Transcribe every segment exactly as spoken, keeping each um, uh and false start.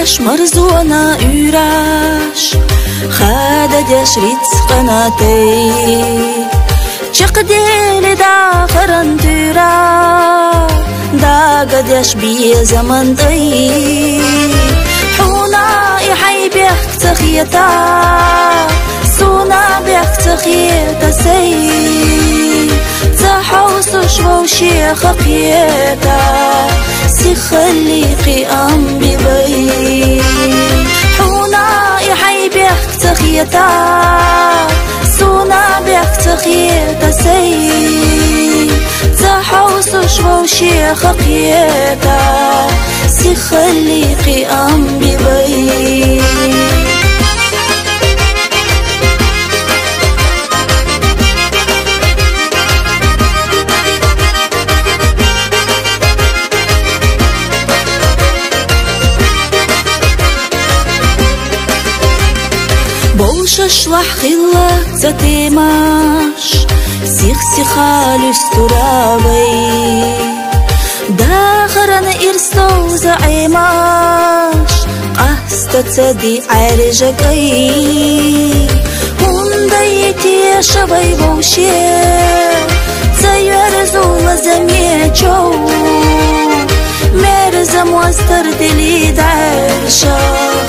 Марзона уьраш, хада деш рицкъана тӀай. Чакхдели дахаран туьра, дагадеш безаман тӀай. Хьуна и хьай бехк ца хета, суна бехк ца хета сай. Ца хьовсуш вовшех кхета, сихалли кхиам бибай. Хьуна и хьай бехк ца хета, суна бехк ца хета сай. Ца хьовсуш вовшех кхета, сихалли кхиам бибай. Бовшашлахь хилла ца темаш, сих-сиха луьстура вай. Дахаран ирс довза Ӏемаш, къаста ца ди Ӏаьржа кӀай. ХӀунда и теша вай вовше, ца йоьрзула замечов. Мерза моастар дили дӀаьшах,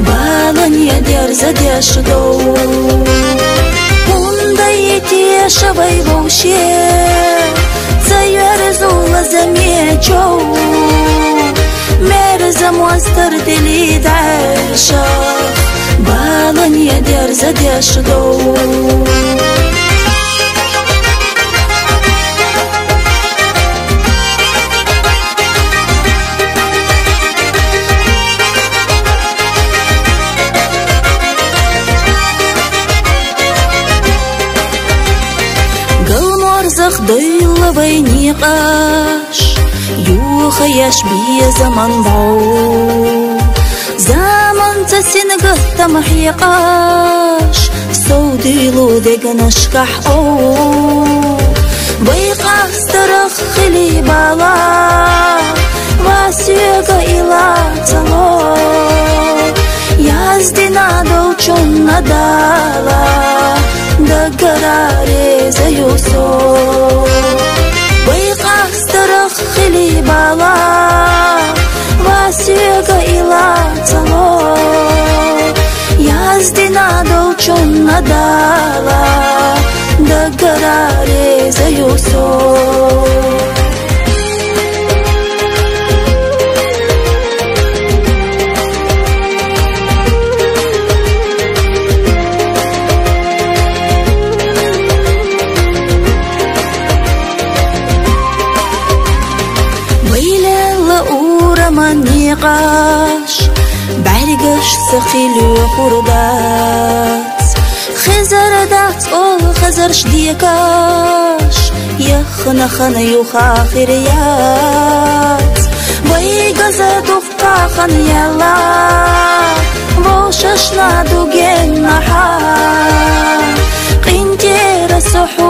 балане дерза деш дов. ХӀунда и теша вай вовше, ца йоьрзула замечов. Мерза моастар дили дӀаьшах, балане дерза деш дов. Галморзах дойла вай некъаш, юха еш безаман бов. Заман ца сингаттам хьекъаш, совдуьйлу дегнашкахь ов. Вай къастарах хили бала, ва соьга ила ца ло. Яздина долчунна Дала, даггара реза ю со. Вай къастарах хили бала, ва соьга ила ца ло. Яздина долчунна Дала, даггара реза ю со. Вайлелла ураман некъаш, бӀаргаш ца хилла хӀурдац. Хезар дац ола хазарш декаш, яхна хан юха хир яц. Вай газа духкъа хан яла, вовшашна дугенна хьа. КъинтӀера со хьу